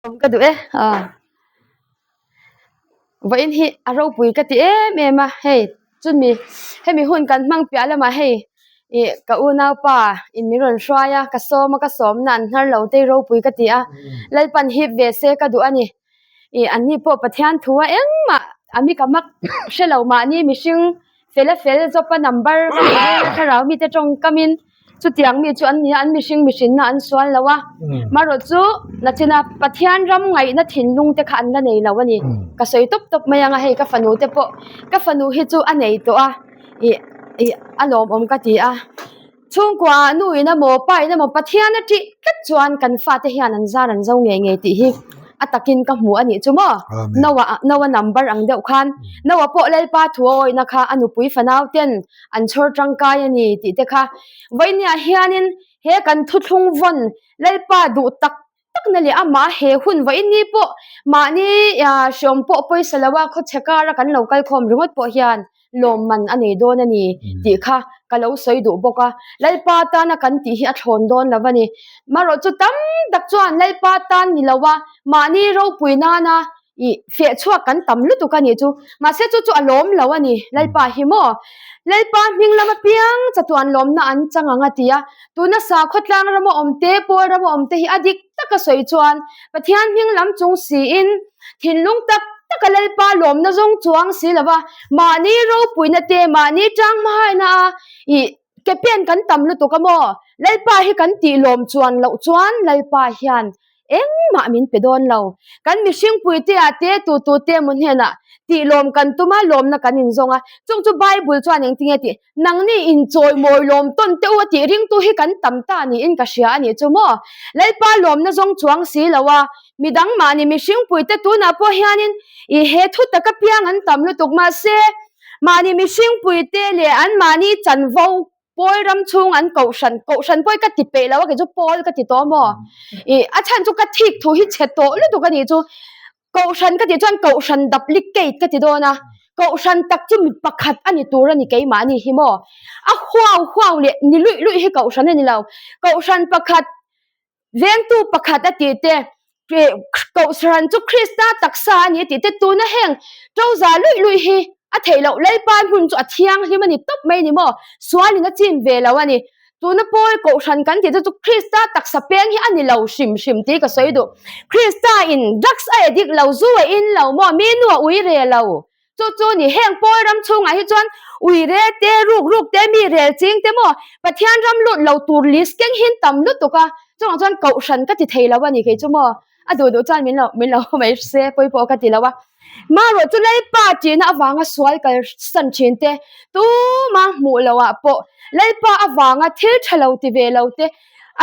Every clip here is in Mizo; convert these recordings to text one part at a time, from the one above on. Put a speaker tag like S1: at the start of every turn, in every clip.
S1: Ka duh e ah vawiin hi a ropui ka ti em em a hei chumi hemi hun kan hmang piah lamah hei ih ka unaupa in min rawn hruai a ka sawm a ka sawmna an hnar lo te hi ropui ka ti a Lalpan hip ve se ka duh a ni ih an ni pawh Pathian thu a engmah a mi ka mak hrelo mahni mihring fel a fel zawpa number ka tih vel a thlarau mite tawngkamin chutiang mi chu an ni a an mihring mihrinna an sual lo a marawh chu nachina Pathian ram ngaihna thinlung te kha an la nei lo a ni ka sawi tawp tawp mai ang a hei ka fanu te pawh ka fanu hi chu a nei tawh a ih ih a lawmawm ka ti a. Chhungkua nu in emaw pa in emaw Pathian a ṭih tlat chuan kan fate hian an zar an zo ngei ngei tih hi a takin ka hmu a nih chu maw? Noah Noah number ang deuh khan Noah pawh Lalpa thu a awihna kha a nupui fanau ten an chhawr tangkai a ni tih te kha vawinia hianin he kan thuthlung vawn Lalpa duh tak takna leh amah he hun vawiin ni pawh mahni hreawm pawh pawisa lo a khawchhe kara kan lo kal khawm ringawt pawh hian lawmman a nei dawn a ni tih kha ka lo sawi duh bawk a, Lalpa tana kan tih hi a thlawn dawn lo a ni. Marawh chu tam tak chuan Lalpa tan ni lo a mahni ropui nana Ih, feh chhuak kan tam lutuk a nih chu. Mahse chu chu a lawm lo a ni, Lalpa hi maw? Lalpa hming lam apiang chatuan lawmna an chang ang a ti a. Tuna sakhaw tlang rama awm te, pawl rama awm te hi a dik taka sawi chuan Pathian hming lam chung siin thinlung tak taka Lalpa lawmna zawng chuang si lova mahni ropuina te, mahni tang hmahaina a ih ke pen kan tam lutuk a maw? Lalpa hi kan tih lawm chuan loh chuan Lalpa hian Engmah min pe dawn lo. Kan mihring puitea te tu tu te emaw hnenah tih lawm kan tum a, lawmna kan inzawng a. Chung chu Bible chuan engtinge tih? Nangni inchawimawi lawm tawn teh u a tih ringtu hi kan tam ta niin ka hria a nih chu maw? Lalpa lawmna zawng chuang si lo a, midang mahni mihring puite tunah pawh hianin i he thu taka piang an tam lutuk. Mahse, mahni mihring puite leh anmahni chanvo Pawl ram chhung an kohhran, kohhran pawh hi ka ti peih lo a, kei chu pawl ka ti tawh maw? Ih, a chhan chu ka thik thu hi chhe tawh lutuk a nih chu. Kohhran ka tih chuan kohhran duplicate ka ti dawn a, kohhran tak chu mi pakhat a ni tur a ni keimahni hi maw? A huau huau leh ni luih luih hi kohhran a ni lo. Kohhran pakhat Vengtu pakhat a tih te, Kohhran chu Krista taksa a ni a tih te, tuna heng ṭoza luih luih hi a theih loh Lalpa hmun chu a thianghlim a ni tawp mai ni maw? Sualin a chin ve lo a ni. Tuna Paul Kohhran kan tih te chu Krista taksa peng hi a ni lo hrim hrim tih ka sawi duh. Krista in drugs a addict lo, zu a in lo maw, mi nu a ui re lo. Chu chu ni, heng Paul ram chhungah hi chuan ui rel te, ruk ruk te, mi rel ching te maw Pathian ram lut lo tur list keng hin tam lutuk a, chungah chuan kohhran ka ti thei lo a ni kei chu maw, a duh duh chuan min lo min lo mai se pawi pawh ka ti lo a. Marawh chu Lalpa ṭihna avanga sual kal san ṭhin te, tuma hmuh loh ah pawh Lalpa avanga thil ṭha lo ti ve lo te,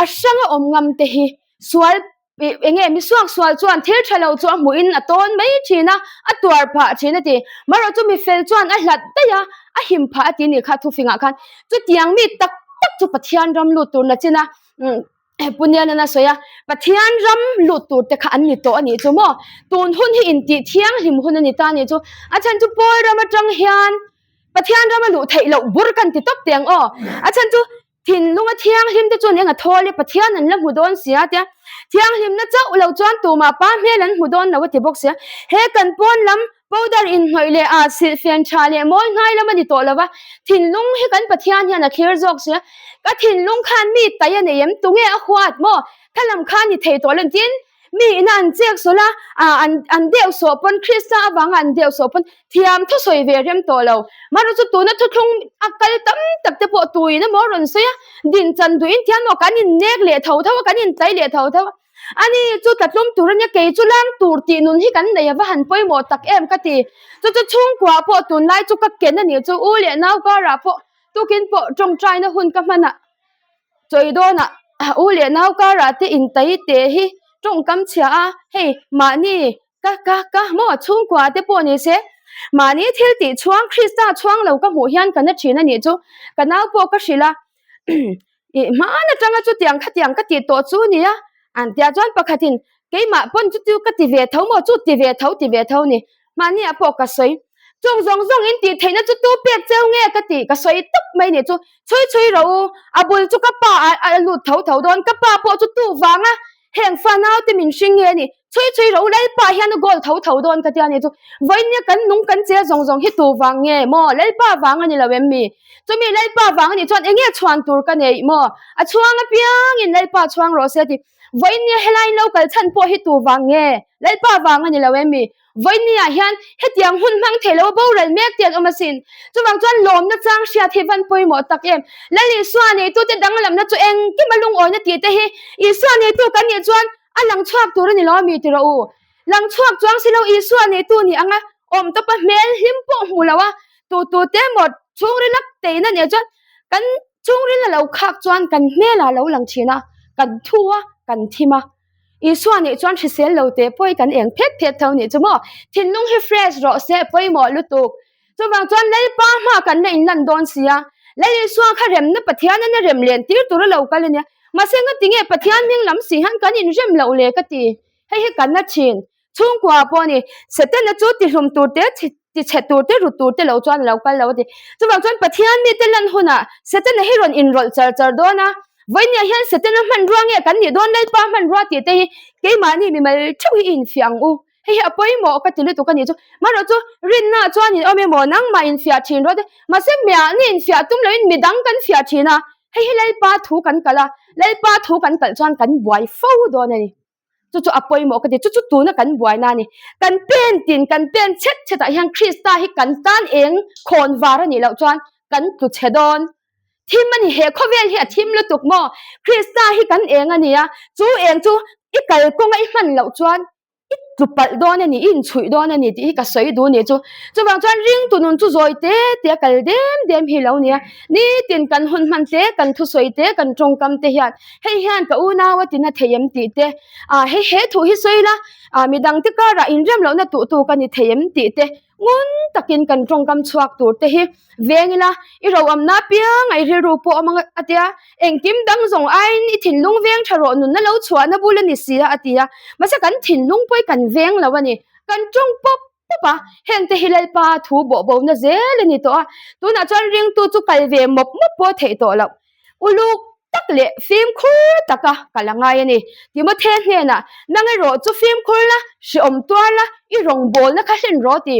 S1: a hranga awm ngam te hi sual Eng nge mi suak sual chuan thil tha lo chu a hmuhin a tawn mai thin a, a tuar phah thin a ti. Marawh chu mi fel chuan a hlat daih a, a him phah a ti nih kha thufingah khan. Chutiang mi tak tak chu Pathian ram lut tur nachin a, Pu Nianan a sawi a, Pathian ram lut tur te kha an ni tawh a nih chu maw? Tun hun hi intih thianghlim hun a ni ta a nih chu. A chhan chu Paul ram atang hian Pathian ram a luh theih loh bur kan ti tawp teh ang aw. A chhan chu Thinlunga thianghlim te chuan eng a thawl i Pathian an la hmu dawn sia tia thianghlimna chauh lo chuan tumah pa hmel an hmu dawn lo a ti bawk sia. He kan pawn lam powder inhnawih leh ah silhfen tha leh mawi hnai lam a ni tawh lo va, thinlung hi kan Pathian hian a thlir zawk sia. Ka thinlung khan mi tai a nei em? Tunge a huat maw? Thalam kha a ni thei tawh lo tin Mi ina an chek sawlh a, ah an an deuh sawh pawn Krista avanga an deuh sawh pawn thiam thusawi ve rem tawh lo. Mahrawh chu tuna thuthlung a kal tam tak te pawh tuin emaw a rawn sawi a, din chan duhin thiam maw kan innek leh tho tho a, kan intlai leh tho tho a. Ani chu tlatlum tur a nia, kei chu lang tur tih nun hi kan nei a va han pawimawh tak em ka ti. Chu chu chhungkua pawh tunlai chu ka ken a nih chu, u leh nau karah pawh tukin pawh tawngtaina hun ka hman ah Chawi dawnah u leh nau karah te intai te hi tawngkam chhia a, hei mahni ka ka ka maw chhungkua te pawh ni se mahni thil tih chhuang Krista chhuang lo ka hmuh hian ka na thin a nih chu ka nau pawh ka hrilh a ih hmaan atanga chutiang khatiang ka tih tawh chu nia an tia chuan pakhatin Keimah pawn chu chu ka ti ve tho maw? Chu ti ve tho ti ve tho ni. Mahniah pawh ka sawi. Chung zawng zawng in tih theihna chu tu pek cheu nge ka ti ka sawi tawp mai ni chu. Chhui chhui rawh u, a bul chu ka pa a a lut tho tho dawn. Ka pa pawh chu tu vanga heng fa naute min hring nge ni. Chhui chhui rawh u, Lalpa hian a goal tho tho dawn ka tia nih chu. Vawiin kan nung kan che zawng zawng hi tu vang nge maw? Lalpa vang a ni lo em mi? Chumi Lalpa vang a nih chuan eng nge chhuan tur ka neih maw? A chhuang apiangin Lalpa chhuang rawh se a ti. Vawiin helaiin lo kal chhan pawh hi tu vang nge? Lalpa vang a ni lo em mi? Vawinia hian hetiang hun hmang thei lo boral mek te an awm asin. Chuvang chuan lawmna chang hriat hi van pawimawh tak em. Lal Isua neitute danglamna chu engkim a lungawina tih te hi Isua neitu kan nih chuan a lang chhuak tur a ni lo a mi ti rawh u. Lang chhuak chuang si lo Isua neitu nih anga awm tawpa hmel hlim pawh hmu lo a tu tu te emaw chhungril a teina nih chuan kan chhungril a lo khak chuan kan hmel ah a lo lang thin a, kan thu a, kan thim a. Isua nih chuan hrisel lo teh pawh hi kan eng phet phet tho nih chu maw? Thinlung hi fresh rawh se pawimawh lutuk. Chuvang chuan Lalpa hma kan la inlan dawn si a, Lal Isua kha remna Pathian in a rem len tir tur a lo kal a nia. Mahse ngati nge Pathian hming lam si hian kan inrem loh le ka ti. Hei hi kan la thin. Chhungkua pawh a ni. Setana chu tihlum tur te, tichhe tur te, ru tur te lo chuan a lo kal lo a ti. Chuvang chuan Pathian mite lan hunah Setana hi rawn inrawlh char char dawn a. Vawinia hian Setana hmanrua nge kan nih dawn Lalpa hmanrua tih te hi keimahni mimal theuh hi i infiah ang u. Hei hi a pawimawh ka ti lutuk a nih chu. Marawh chu rinna chuan in awm emaw nangmah infiah thin rawh te. Mahse miahni infiah tum loin midang kan fiah thin a. Hei hi Lalpa thu kan kalh a, Lalpa thu kan kalh chuan kan buai fo dawn a ni. Chu chu a pawimawh ka ti. Chu chu tuna kan buaina a ni. Kan pen tin, kan pen chhet chhetah hian Krista hi kan tan eng khawn var a nih loh chuan kan tlu chhe dawn. Thim a ni, he khawvel hi a thim lutuk maw? Krista hi kan eng a ni a, chu eng chu i kalkawnga i hman loh chuan i tlu palh dawn a ni, i inchhuih dawn a ni tih hi ka sawi duh a ni chu. Chuvang chuan ringtu nun chu zawi te te a kal dem dem hi lo nia. Nitin kan hun hman te, kan thusawi te, kan tawngkam te hian hei hian ka unau a tina thei em tih te, ah hei he thu hi sawi la, ah midang te karah inrem lohna tuh tu ka ni thei em tih te, ngun takin kan tawngkam chhuak tur te hi veng ila, i roamna apiang a i rilru pawh awm ang a tia, engkim dang zawng aiin i thinlung veng tha rawh nunna lo chhuahna bul a ni si a a ti a, mahse kan thinlung pawh hi kan veng lo a ni, kan tawng pawp pawp a, heng te hi Lalpa thu bawh bona zel a ni tawh a, tunah chuan ringtu chu kal ve mawp mawp pawh a theih tawh loh. Uluk tak leh fimkhur taka kal a ngai a ni. Timothe hnenah, Nang erawh chu fimkhur la, hreawm tuar la, i rawngbawlna kha hlen rawh ti.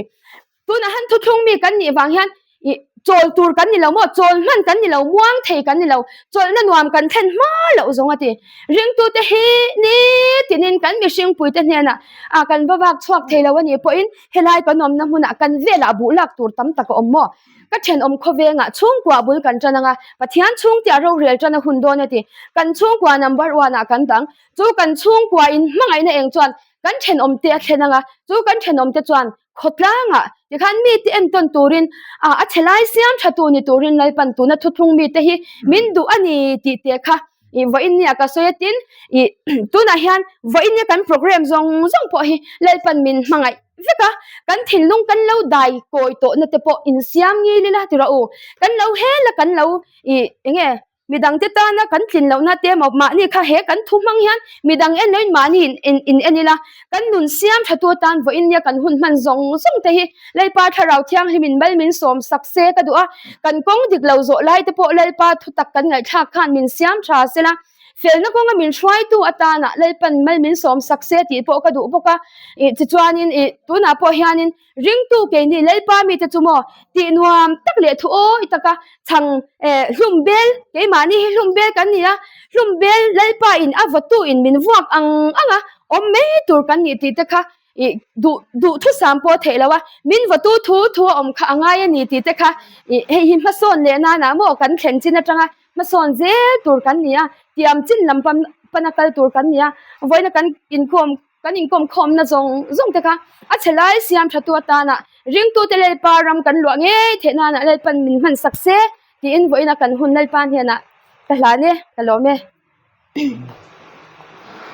S1: Tunah han thuthlung mi kan nih vang hian i chawl tur kan ni lo maw? Chawl hman kan ni lo, muang thei kan ni lo, chawlhna nuam kan thlen hma loh zawng a ti. Ringtute hi nitinin kan mihringpuite hnenah ah kan va vak chhuak thei lo a nih pawhin helai kan awmna hmunah kan velah buh lak tur tam tak a awm maw? Ka thenawm khawvengah chhungkua bul kan tan anga Pathian chhungte a rorel tan a hun dawn a ti. Kan chhungkua number one ah kan dang. Chu kan chhungkua in hmangaihna eng chuan kan thenawm te a thlen anga chu kan thenawm te chuan khawtlangah tikhan mite entawn turin ah a chhe lai siam tha tu ni turin Lalpan tuna thuthlung mite hi min duh a ni tih te kha ih vawiin nia ka sawi a tin ih tunah hian vawiin nia kan program zawng zawng pawh hi Lalpan min hmangaih vek a, kan thinlung kan lo dai kawi tawhna te pawh insiam ngil ila ti rawh u, kan lo hel a kan lo ih eng nge midang te tana kan tlin lohna te emaw mahni kha he kan thu hmang hian midang en loin mahni in in en ila kan nun siam tha tu atan vawiin nia kan hun hman zawng zawng te hi Lalpa Thlarau Thianghlimin mal min sawm sak se ka duh a, kan kawng dik lo zawh lai te pawh Lalpa thu tak kan ngaihthlak khan min siam tha sela. Felna kawnga min hruaitu atana Lalpan mal min sawm sak se tih pawh ka duh bawk a. Ih tichuanin ih tunah pawh hianin ringtu keini Lalpa mite chu maw tih nuam tak leh thu awi taka chhang eh hlum bel keimahni hi hlum bel kan ni a, hlum bel Lalpa in a vawtu in min vuak ang ang a awm mai tur kan nih tih te kha ih duh duh thusam pawh a theih loh a, min vawtu thu thu a awm kha a ngai a ni tih te kha ih hei hi hmasawn leh nana maw kan thlen chin atanga Hmasawn zel tur kan ni a, tiam chin lam pan pana kal tur kan ni a, vawiina kan inkhawm kan inkawm khawmna zawng zawng te kha a chhe lai siam tha tu atana ringtute Lalpa ram kan luah ngei theih nana Lalpan min hman sak se tiin vawiina kan hun Lalpa hnenah ka hlan e, ka lawm e.